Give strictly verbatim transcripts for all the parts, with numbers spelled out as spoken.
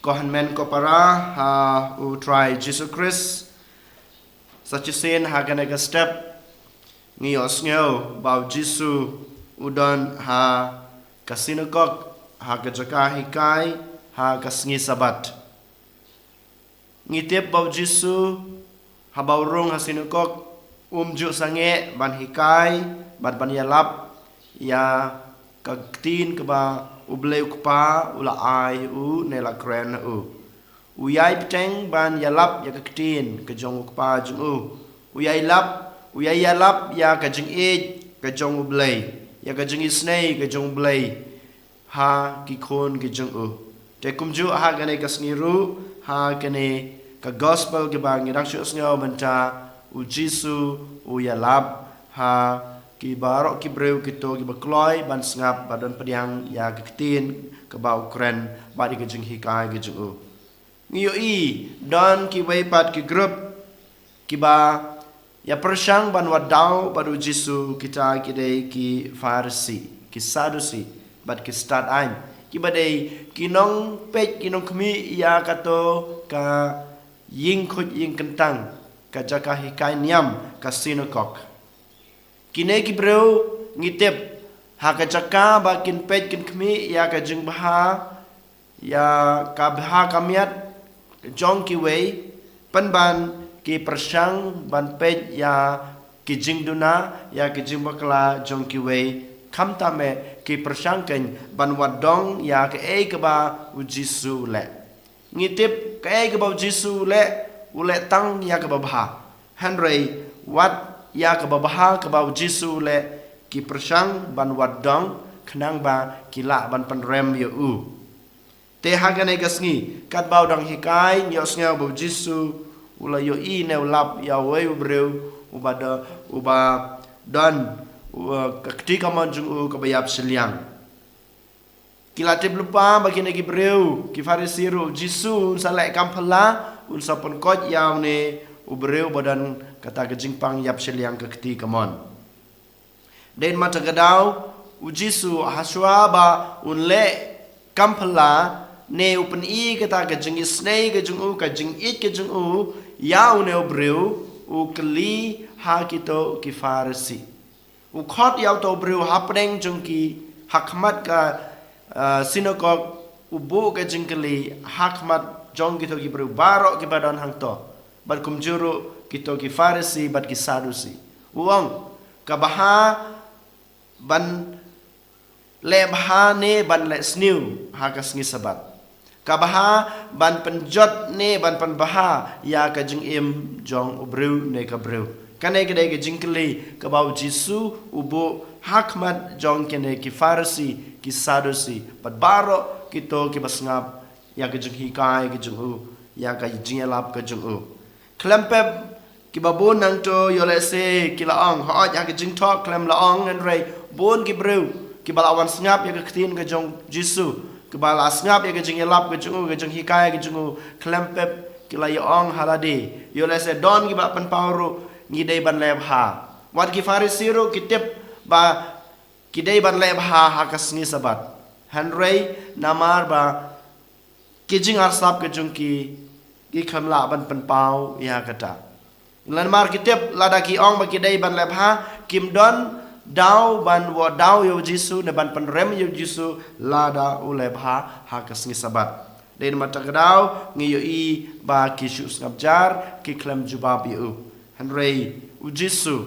Ko hynmen ko para ha u Trai Jisu Khrist, sa shisien ha kane ka step ngi ïohsngew ba u Jisu u don ha ka sinagog, ha ka jaka hikai, ha ka sngi Sabat. Ngi tip ba u Jisu haba u rung ha sinagog um ju sangeh ban hikai, ban ban ïalap ïa ka ktien kaba U Blei U Kpa u la ai u ne la kren u. U ïai bteng ban ïalap ïa ka ktien ka jong U Kpa jong u. U ïai lap, u ïai ïalap ïa ka jingïeit ka jong U Blei, ïa ka jingisynei ka jong U Blei ha ki khun ki jong u. Te kumjuh ha kane ka sngi ruh, ha kane ka gospel kaba ngi dang shu sngew mynta, u Jisu u ïalap ha ki baroh ki briew kito kiba kloi ban sngap, ba don pdiang ïa ka ktien kaba u kren, bad ïa ka jinghikai ka jong u. Ngi ïohi don kiwei pat ki group kiba ïa pyrshang ban wad daw bad u Jisu, kita ki dei ki Pharisi, ki Sadusi, bad ki stad aiñ, kiba dei ki nongpeit, ki nongkhmih ïa kato ka ïing khuid ïing kyntang, ka jaka hikai niam, ka sinagog. Kine ki briew ngi tip ha ka jaka ba kin peit kin khmih ïa ka jingbha, ïa ka bha ka miat jong kiwei, pynban ki pyrshang ban peit ïa ki jingduna, ïa ki jingbakla jong kiwei, khamtam eh ki pyrshang kein ban wad dong ïa kaei kaba u Jisu u leh. Ngi tip kaei kaba u Jisu u leh, u leh tang ïa kaba bha. Hynrei wat ïa kaba bha kaba u Jisu u leh ki pyrshang ban wad dong, khnang ba ki lah ban pynrem ïa u. Te ha kane ka sngi, katba u dang hikai, ngi ïohsngew ba u Jisu u la ïohi ne u lap ïa uwei u briew uba do, uba don, u, ka kti kamon jong u kaba ïap shiliang. Ki la tip lypa ba kine ki briew, ki Pharisi ruh, u Jisu un sa leh kam phylla, un sa pynkhiah ïa une u briew ba don kata ka jingpang ïap shiliang, ka kti kamon. Dei namar kata ka daw, u Jisu hashwa ba un leh kam phylla, ne u pyni kata ka jingisynei ka jong u, ka jingïeit ka jong u ïa une u briew, u kylli ha kito ki Pharisi. U khot ïa uto u briew hapdeng jong ki, ha khmat ka, ah, sinagog, u buh ka jingkylli ha khmat jong kito ki briew baroh kiba don hangto, bad kumjuh ruh kito ki Pharisi bad ki Sadusi. U ong, ka bha ban leh bha ne ban leh sniew ha ka sngi Sabat? Ka bha ban pynjot ne ban pynbha ïa ka jingim jong u briew ne ka briew? Kane ka dei ka jingkylli kaba u Jisu u buh ha khmat jong kine ki Pharisi, ki Sadusi, bad baroh kito kiba sngap ïa ka jinghikai ka jong u, ïa ka jingïalap ka jong u. Khlem pep, kiba bun nangto ïoh lehse ki la ong, hooid, ha ka jingthoh khlem la ong, hynrei bun ki briew kiba la wan sngap ïa ka ktien ka jong u Jisu, kiba la sngap ïa ka jingïalap ka jong u, ka jinghikai ka jong u, khlem pep ki la ïa ong ha lade. Ïoh lehse don kiba pynpaw ruh, ngi dei ban leh bha. Wat ki Pharisi ruh ki tip ba ki dei ban leh bha ha ka sngi Sabat. Hynrei namar ba ki jingarsap ka jong ki, ki khlem lah ban pynpaw ïa kata. Namar ki tip, lada ki ong ba ki dei ban leh bha, kim don daw ban wad daw ïa u Jisu ne ban pynrem ïa u Jisu lada u leh bha ha ka sngi Sabat. Dei namar kata ka daw ngi ïohi ba ki shu sngap jar, ki khlem jubab ïa u. Hynrei u Jisu,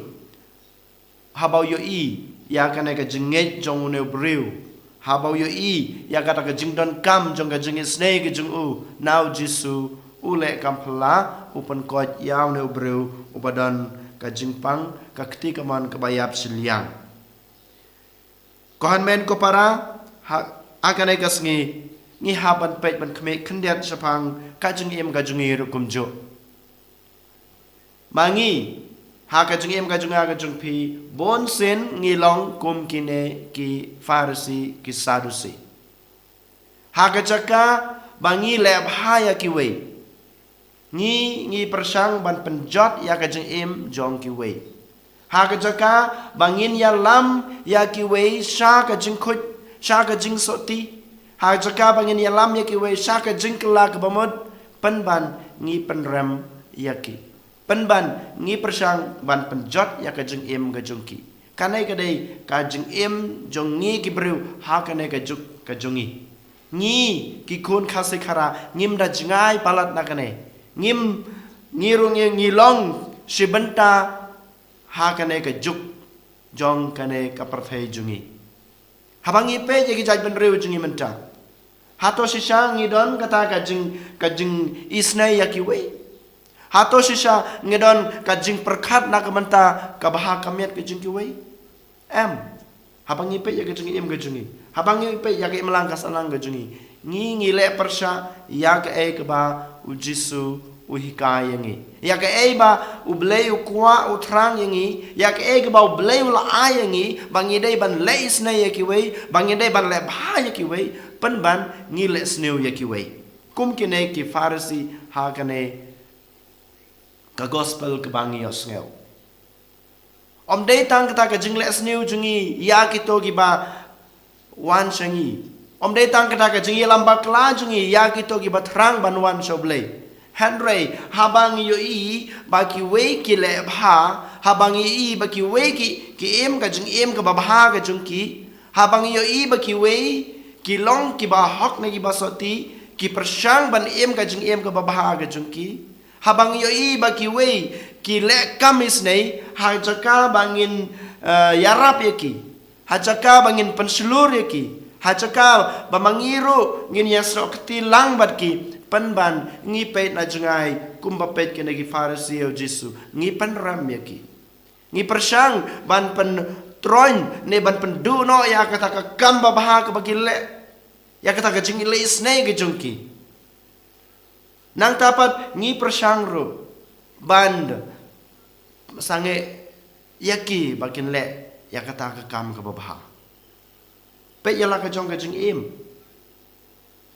haba u ïohi ïa kane ka jingngeit jong une u briew, haba u ïohi ïa kata ka jingdonkam jong ka jingisynei ka jong u, na u Jisu u leh kam phylla, u pynkhiah ïa une u briew uba don ka jingpang, ka kti kamon kaba ïap shiliang. Ko hynmen ko para, ha, ha kane ka sngi ngi hap ban peit ban khmih khyndiat shaphang ka jingim ka jong ngi ruh kumjuh. Ma ngi, ha ka jingim ka jong nga ka jong phi, bun sien ngi long kum kine ki Pharisi, ki Sadusi. Ha ka jaka ba ngi leh bha ïa kiwei, ngi, ngi pyrshang ban pynjot ïa ka jingim jong kiwei. Ha ka jaka ba ngin ïalam ïa kiwei sha ka jingkhuid, sha ka jingsotti, Ha jaka ba ngin ïalam ïa kiwei sha ka jingkylla kaba mut, pynban ngi pynrem ïa ki. Pynban ngi pyrshang ban pynjot ïa ka jingim ka jong ki. Kane ka dei ka jingim jong ngi ki briew ha kane ka juk ka jong ngi. Ngi ki khun Khasi Khara ngim da jngai palat na kane. Ngim, ngi ruh ngi, ngi long shi bynta ha kane ka juk jong kane ka pyrthei jong ngi. Haba ngi peit ïa ki jaitbynriew jong ngi mynta, hato shisha ngi don kata ka jing, ka jingisynei ïa kiwei? Hato shisha ngi don ka jingpyrkhat na ka bynta ka bha ka miat ka jong kiwei? Em. Haba ngi peit ïa ka jingim ka jong ngi, haba ngi peit ïa ka imlang ka sahlang ka jong ngi, ngi, ngi leh pyrshah ïa kaei kaba U Jisu u hikai ïa ngi, ïa kaei ba U Blei u kwah u thrang ïa ngi, ïa kaei kaba U Blei u la ai ïa ngi, ba ngi dei ban leh isynei ïa kiwei, ba ngi dei ban leh bha ïa kiwei, pynban ngi leh sniew ïa kiwei. Kum kine ki Pharisi ha kane ka gospel kaba ngi ïohsngew. Ym dei tang kata ka jingleh sniew jong ngi ïa kito kiba wan sha ngi. Ym dei tang kata ka jingïalam bakla jong ngi ïa kito kiba thrang ban wan sha U Blei. Hynrei haba ngi ïohi ba kiwei ki leh bha, haba ngi ïohi ba kiwei ki, ki im ka jingim kaba bha ka jong ki, haba ngi ïohi ba kiwei ki long kiba hok ne kiba sotti, ki pyrshang ban im ka jingim kaba bha ka jong ki. Haba ngi ïohi ba kiwei ki leh kam isynei, ha jaka ba ngin, eh, ïarap ïa ki, ha jaka ba ngin pynshlur ïa ki, ha jaka ba ma ngi ruh ngin ïasnoh kti lang bad ki, pynban ngi peit na jngai kumba peit kine ki Pharisi ïa U Jisu, ngi pynrem ïa ki. Ngi pyrshang ban pyntroiñ ne ban pynduh noh ïa kata ka kam babha kaba ki leh, ïa kata ka jingleh isynei ka jong ki. Nangta pat ngi pyrshang ruh ban sangeh ïa ki ba kin leh ïa kata ka kam kaba bha. Peit ïa la ka jong ka jingim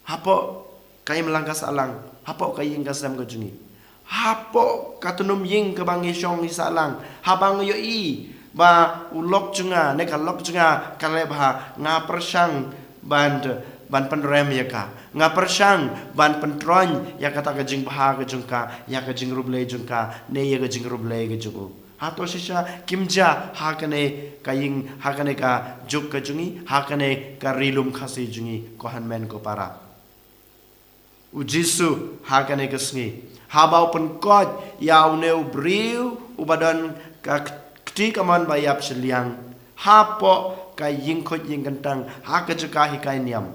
hapoh ka imlang ka sahlang, hapoh ka ïing ka sem ka jong ngi, hapoh ka tnum ïing kaba ngi shong ngi sahlang. Haba nga ïohi ba u lok jong nga ne ka lok jong nga ka leh bha, nga pyrshang ban, ban pynrem ïa ka. Nga pyrshang ban pyntroiñ ïa kata ka jingbha ka jong ka ïa ka jingrup lei jong ka ne ïa ka jingrup lei ka jong u. Hato shisha kim jia ha kane ka ïing, ha kane ka juk ka jong ngi, ha kane ka ri lum Khasi jong ngi, ko hynmen ko para? U Jisu ha kane ka sngi, haba u pynkoit ïa une u briew uba don ka kti kamon ba ïap shiliang hapoh ka ïing khuid ïing kyntang, ha ka jaka hikai niam,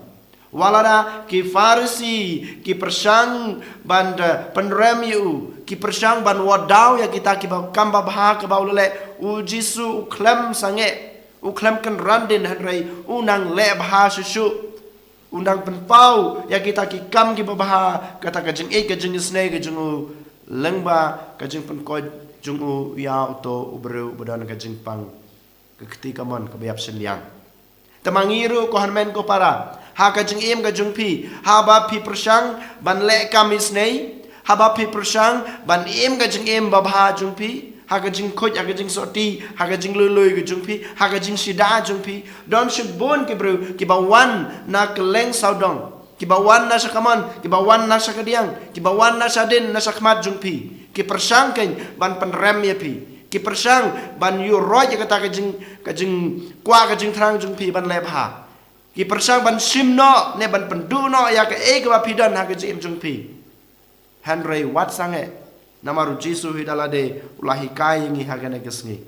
wat lada ki Pharisi ki pyrshang ban da pynrem ïa u, ki pyrshang ban wad daw ïa kita kiba kam babha kaba u la leh, u Jisu u khlem sangeh, u khlem kynran dien, hynrei u nang leh bha shuh shuh. U nang pynpaw ïa kita ki kam kiba bha, kata ka jingïeit ka jingisynei ka jong u lyngba ka jingpynkoit jong u ïa uto u briew uba don ka jingpang, ka kti kamon kaba ïap shiliang. Te ma ngi ruh ko hynmen ko para, ha ka jingim ka jong phi, haba phi pyrshang ban leh kam isynei, haba phi pyrshang ban im ka jingim babha jong phi, ha ka jingkhuid, ha ka jingsotti, ha ka jinglui lui ka jong phi, ha ka jingshida jong phi, don shibun ki briew kiba wan na kylleng sawdong, kiba wan na sha kamon, kiba wan na sha kadiang, kiba wan na shadien na sha khmat jong phi, ki pyrshang kein ban pynrem ïa phi, ki pyrshang ban ïuh roit ïa kata ka jing, ka jingkwah ka jingthrang jong phi ban leh bha, ki pyrshang ban shim noh ne ban pynduh noh ïa kaei kaba phi don ha ka jingim jong phi. Hynrei wat sangeh, namar u Jisu hi da lade u la hikai ïa ngi ha kane ka sngi.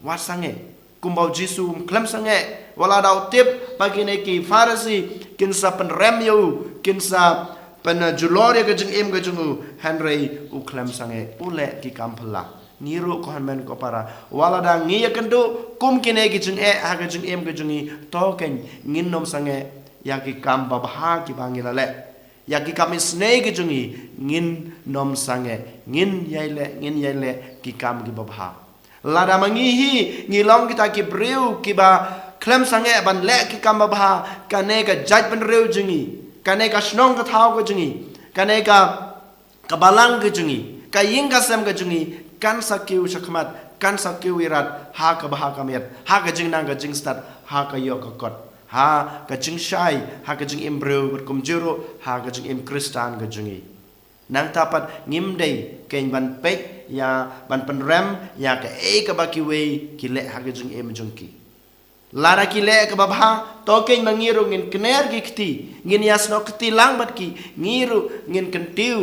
Wat sangeh, kumba u Jisu um khlem sangeh wat lada u tip ba kine ki Pharisi kin sa pynrem ïa u, kin sa pynjulor ïa ka jingim ka jong u, hynrei u khlem sangeh, u leh ki kam phylla. Ngi ruh ko hynmen ko para, wat lada ngi ïakynduh kum kine ki jingeh ha ka jingim ka jong ngi, to kein ngin nym sangeh ïa ki kam babha kiba ngi la leh. Ïa ki kam isynei ki jong ngi ngin nym sangeh, ngin ïai leh, ngin ïai leh ki kam kiba bha. Lada ma ngi hi ngi long kita ki briew kiba khlem sangeh ban leh ki kam babha, kane ka jaitbynriew jong ngi, kane ka shnong ka thaw ka jong ngi, kane ka, ka balang ka jong ngi, ka ïing ka sem ka jong ngi kan sa kiew shakhmat, kan sa kiew irat ha ka bha ka miat, ha ka jingnang ka jingstad, ha ka ïoh ka kot, ha ka jingshai, ha ka jingim briew, bad kumjuh ruh ha ka jingim Khristan ka jong ngi. Nangta pat ngim dei keiñ ban peit ïa, ban pynrem ïa kaei kaba kiwei ki leh ha ka jingim jong ki. Lada ki leh kaba bha, to keiñ ma ngi ruh ngin kner ki kti, ngin ïasnoh kti lang bad ki, ngi ruh ngin kyntiew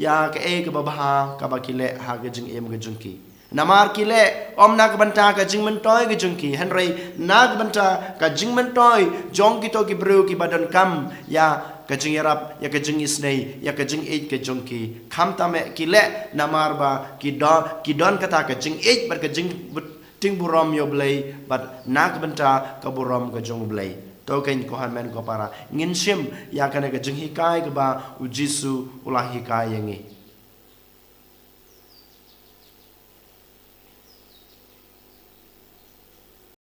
ïa kaei kaba bha kaba ki leh ha ka jingim ka jong ki. Namar ki leh ym na ka bynta ka jingmyntoi ka jong ki, hynrei na ka bynta ka jingmyntoi jong kito ki briew kiba donkam ïa ka jingïarap, ïa ka jingisynei, ïa ka jingïeit ka jong ki. Khamtam eh ki leh namar ba ki don, ki don kata ka jingïeit bad ka jing, bad ting burom ïa U Blei, bad na ka bynta ka burom ka jong U Blei. To keiñ ko hynmen ko para, ngin shim ïa kane ka jinghikai kaba U Jisu u la hikai ïa ngi.